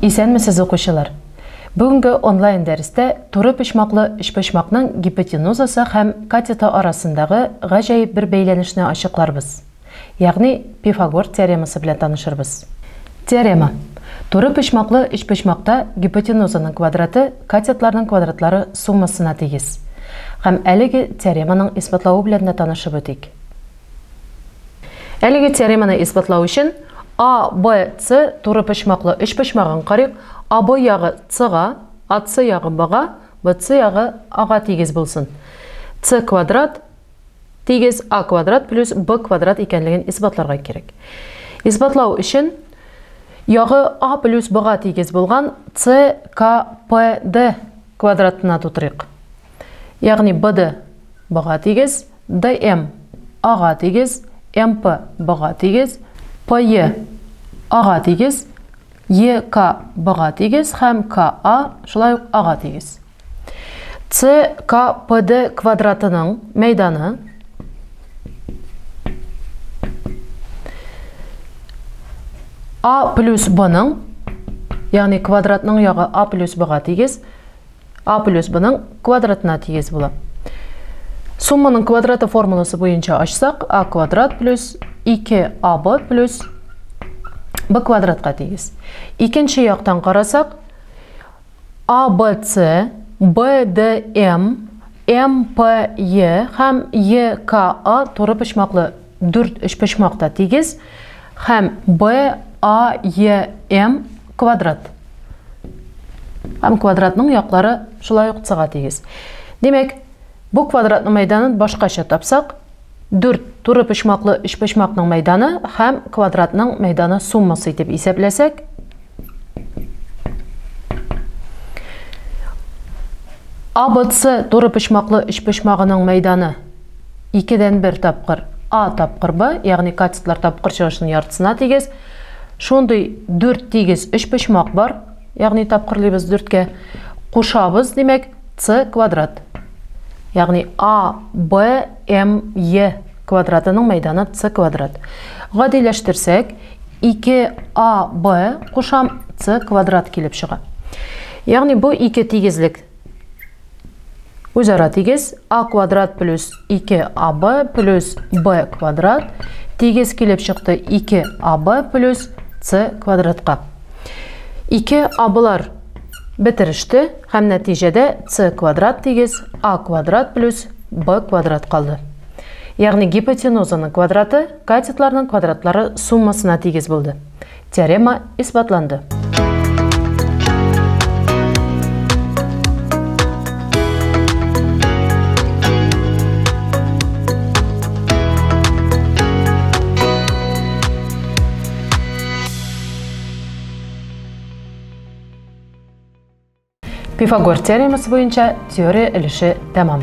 Исәнмесез, укучылар! Бүгенге онлайн дәрестә туры почмаклы өчпочмакның гипотенузасы һәм катеты арасындагы гаҗәеп бер бәйләнешне ачыкларбыз. Ягъни Пифагор теоремасы белән танышырбыз. Теорема. Туры почмаклы өчпочмакта гипотенузаның квадраты катетларның квадратлары суммасына тигез. Һәм әлеге теореманың исбатлавы белән дә танышып үтик. Әлеге теореманы исбатлау өчен А, Б, С туры почмаклы өчпочмагын карыйк. АБ ягы С-га, АС ягы Б-га, БС ягы А-га тигез булсын. С квадрат тигез А квадрат плюс Б квадрат икәнлеген исбатларга кирәк. Исбатлау өчен ягы А плюс Б-га тигез булган С, К, П, Д квадратына тутырыйк. Ягъни БД Б-га тигез, ДМ А-га тигез, МП Б-га тигез, ПЕ А-га тигез, ЕК Б-га тигез һәм КА шулай ук А-га тигез. ЦКПД квадратының мәйданы А плюс Б-ның, ягъни квадратның ягы А плюс Б-га тигез, А плюс Б-ның квадратына тигез була. Сумманың квадраты формуласы буенча ачсак, А квадрат плюс 2АБ плюс Б квадратка тигез. Икенче яктан карасак, АБС, БДМ, МПЕ һәм ЕКА туры почмаклы дүрт өчпочмак та тигез һәм БАЕМ квадрат. Һәм квадратның яклары шулай ук С-га тигез. Димәк, бу квадратның мәйданын башкача тапсак, 4 туры почмаклы өчпочмакның мәйданы һәм квадратның мәйданы суммасы итеп исәпләсәк, АБС туры почмаклы өчпочмагының мәйданы 2-дән 1 тапкыр А тапкыр Б, ягъни катетлар тапкыр чыгышының яртысына тигез. Шундый 4 тигез өчпочмак бар, ягъни тапкырлыйбыз 4-кә. Кушабыз, димәк, С квадрат. Ягъни А, Б, М, Е квадратының мәйданы С квадрат. Гадиләштерсәк, 2АБ кушам С квадрат килеп чыга. Ягъни бу ике тигезлек үзара тигез. А квадрат плюс 2АБ плюс Б квадрат тигез килеп чыкты 2АБ плюс С квадратка. 2АБлар бетереште һәм нәтиҗәдә С квадрат тигез А квадрат плюс Б квадрат калды. Ягъни гипотенузаның квадраты катетларның квадратлары суммасына тигез булды. Теорема исбатланды. Пифагор теоремасы буенча теория өлеше тәмам.